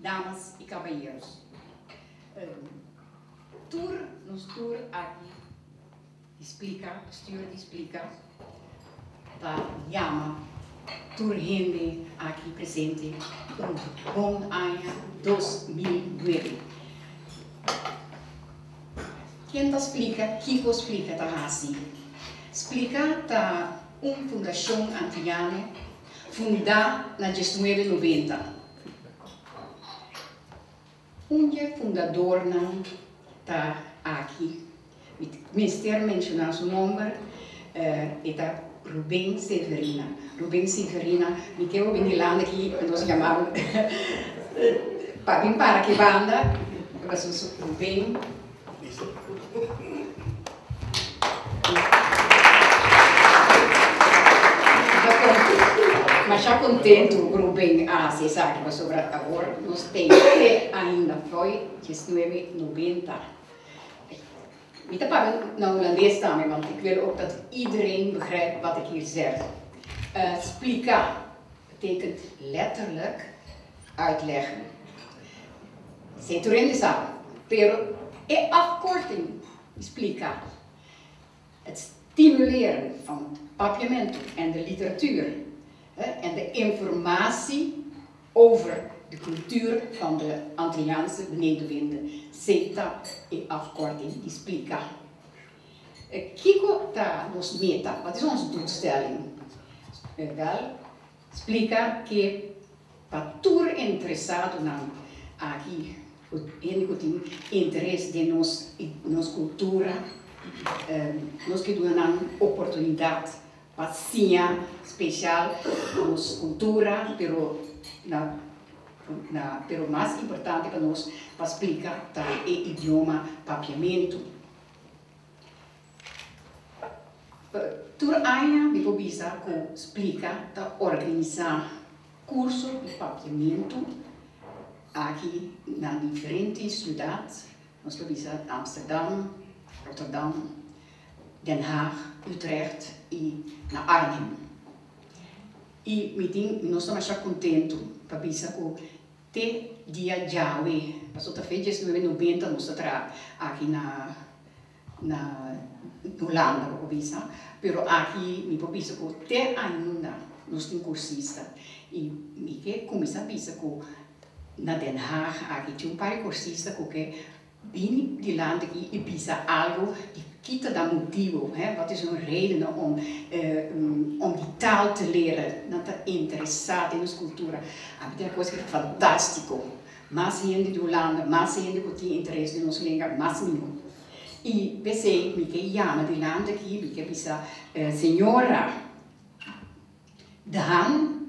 Damas y caballeros, tur nos tur aki di splica, bestuur di splica, ta yama tur hende aki presente un bon aña 2009. Ken ta splica kico splica ta haci? Splica ta un fundacion Antiano fundá na 1990. Un dje fundadornan ta aki. Mi mester menshoná su nomber, e ta Ruben Severina. Ruben Severina, mi ke bo bin dilanti aki pa nos yama bo pa bin para aki banda, pasobra Ruben. Masha kontentu Ruben a hasi esaki pasobra awor nos ten te ainda fo'i 1990. Mi ta papia na Hulandes tambe want ik wil ook dat iedereen begrijpt wat ik hier zeg. Splika betekent letterlijk uitleggen. Esei tur hende sa, pero e afkorting di splika, het stimuleren van het papiamento en de literatuur en de informatie over de cultuur van de Antilliaanse benedenwinden, esei ta e afkorting di splika. Kiko ta nos meta? Wat is onze doelstelling? Wel, Splika ke pa tur interesadonan aki, hende ku tin interes den nos nos kultura, nos ke duna nan oportunidat pa siña speshal nos kultura, pero na na pero mas importante pa nos pa splika ta e idioma papiamentu. Tur aña mi por bisa ku Splika ta organisá kurso di papiamentu aki na diferente siudat. Nos por bisa Amsterdam, Rotterdam, Den Haag, Utrecht i na Arnhem. I mi tin, nos ta masha kontentu pa bisa ku Te dia djawe, pasobra ta fe 1990 nos ta traha aki na na Hulanda bo por bisa, pero aki mi por bisa ku te ainda nos tin kursista i mi ke kuminsá bisa ku na Den Haag aki tin un par di kursista ku ke Bini dilanti aki i bisa algo di ki ta da motibo, hè, wat is hun redenen om om die taal te leren. Nan ta interesa den nos cultura. Ami ta kos ki fantastico. Mas hende di Hulanda, mas hende ku tin interes den nos lenga, mas miho. I p'esei mi ke yama dilanti aki, mi ke bisa señora De Haan,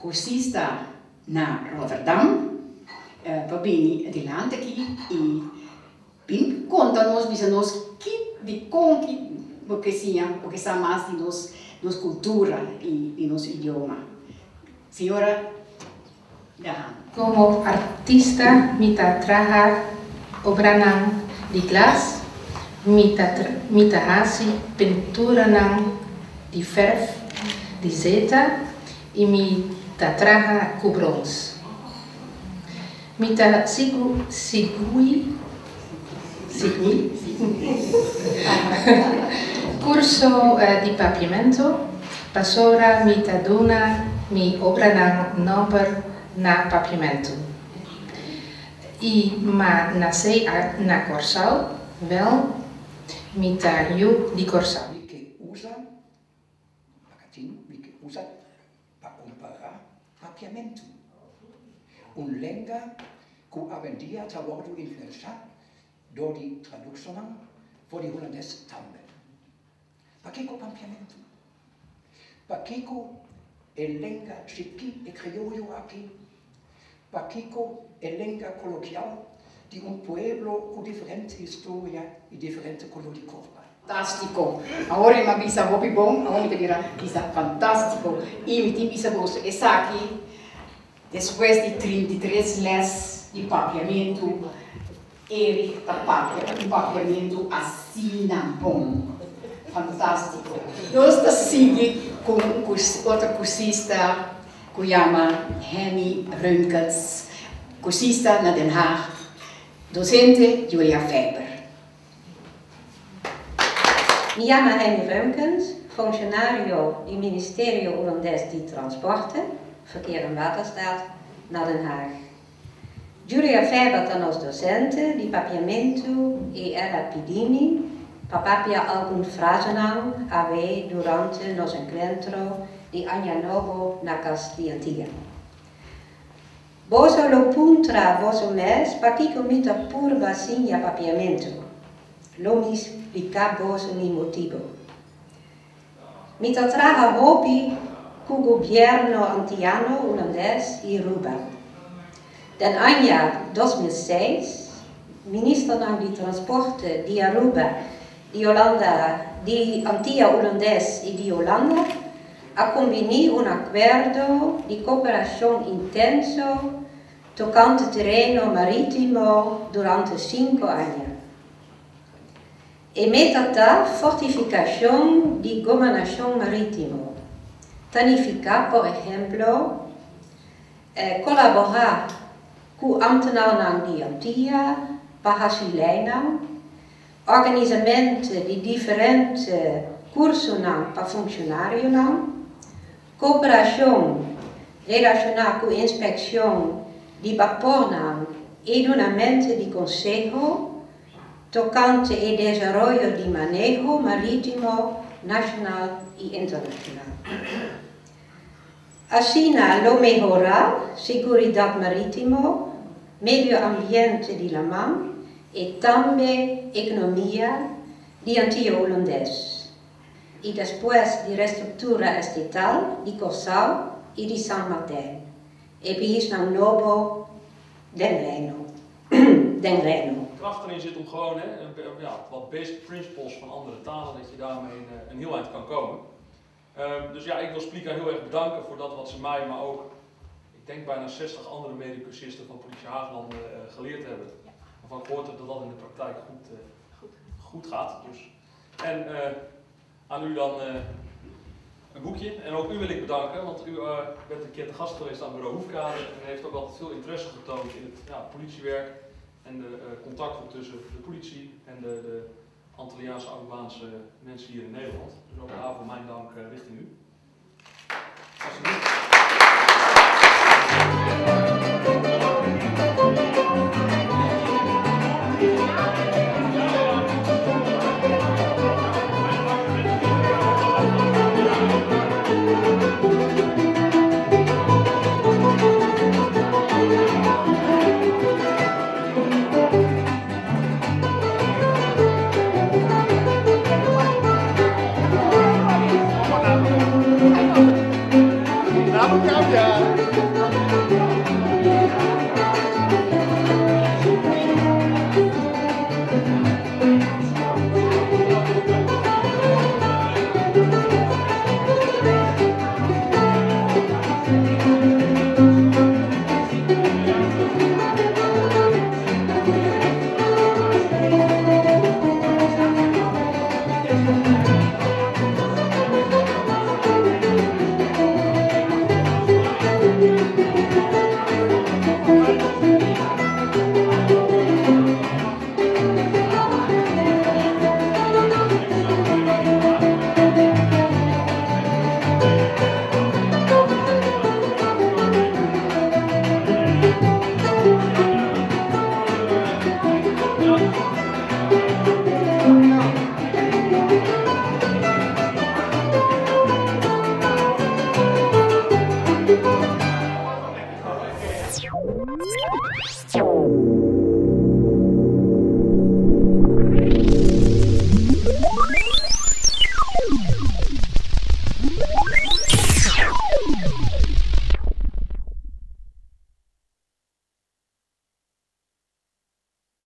kursista na Rotterdam, pa bini dilanti aki i bin konta nos, bisa nos ki dikon ki bo ke siña, bo ke sa mas di nos nos kultura i di nos idioma. Señora De Haan. Komo artista mi ta traha obranan di glas, mi ta mi ta hasi pinturanan di fèrf di zeta i mi ta traha ku brons. Mi ta sigu sigui sigui kurso di papiamento pasobra mi ta duna mi obranan nòmber na papiamentu. I m'a nasé na Kòrsou, wèl mi ta yu di Kòrsou. Mi ke usa Pacatino, mi ke usa pa kompará papiamentu, un lenga ku awendia ta wòrdu influenshá dor di tradukshonnan for di hulandes tambe. Pakiko papiamentu? Pakiko e lenga chikí e krioyo aki? Pakiko e lenga kolokial di un pueblo ku diferente historia i diferente koló di korpa? Fantástiko! Awor e m'a bisa hopi bon, awor mi ta bira bisa fantástiko. I mi tin bisa boso esaki despues di 33 les di papiamentu, Eric ta papia un papiamentu asina bon. Fantástiko. Nos ta sigui ku un otro kursista ku yama Henny Römkens, kursista na Den Haag, dosente Julia Faber. Mi yama Henny Römkens, funshonario di Ministerio Hulandes di Transporte, Verkeer en Waterstaat, na Den Haag. Julia Faber ta nos dosente di papiamentu i el a pidi mi pa papia algun frasenan awe durante nos enkuentro di Aña Nobo na Kas di Antia. Boso lo puntra boso mes pakiko mi ta purba siña papiamentu. Lo mi splika boso mi motibu. Mi ta traha hopi ku gobièrnu antiano, hulandes i Aruba. Den aña 2006, ministernan di transporte di Aruba, di Hulanda, di Antia Hulandes i di Hulanda a kombiní un akuerdo di kooperashon intenso tokante tereno marítimo durante 5 aña. E meta ta fortifikashon di gobernashon marítimo. Ta nifiká, por ehèmpel, kolaborá ku ámtenarnan di Antia pa hasi leinan, organisamentu di diferente kursonan pa funshonarionan, kooperashon relashoná ku inspekshon di bapornan i dunamentu di konseho tokante e desaroyo di maneho marítimo nashonal i internashonal. Asina lo mehorá seguridat marítimo, medio ambiente di laman i tambe ekonomia di Antia Hulandes. I despues di restruktura estatal di Kòrsou i di San Martin, e paisnan nobo den Reino. Den Reino. Kracht erin zit om gewoon, hè, ja, wat basic principles van andere talen, dat je daarmee een heel eind kan komen. Dus ja, ik wil Splika heel erg bedanken voor dat wat ze mij, maar ook, ik denk bijna 60 andere medecursisten van Politie Haaglanden geleerd hebben. Waarvan ik gehoord heb dat dat in de praktijk goed gaat. Dus. En aan u dan een boekje. En ook u wil ik bedanken, want u bent een keer te gast geweest aan bureau Hoefkade en heeft ook altijd veel interesse getoond in het, ja, politiewerk en de contacten tussen de politie en de Antilliaanse, Arubaanse mensen hier in Nederland. Dus ook daarvoor mijn dank richting u. Alsjeblieft.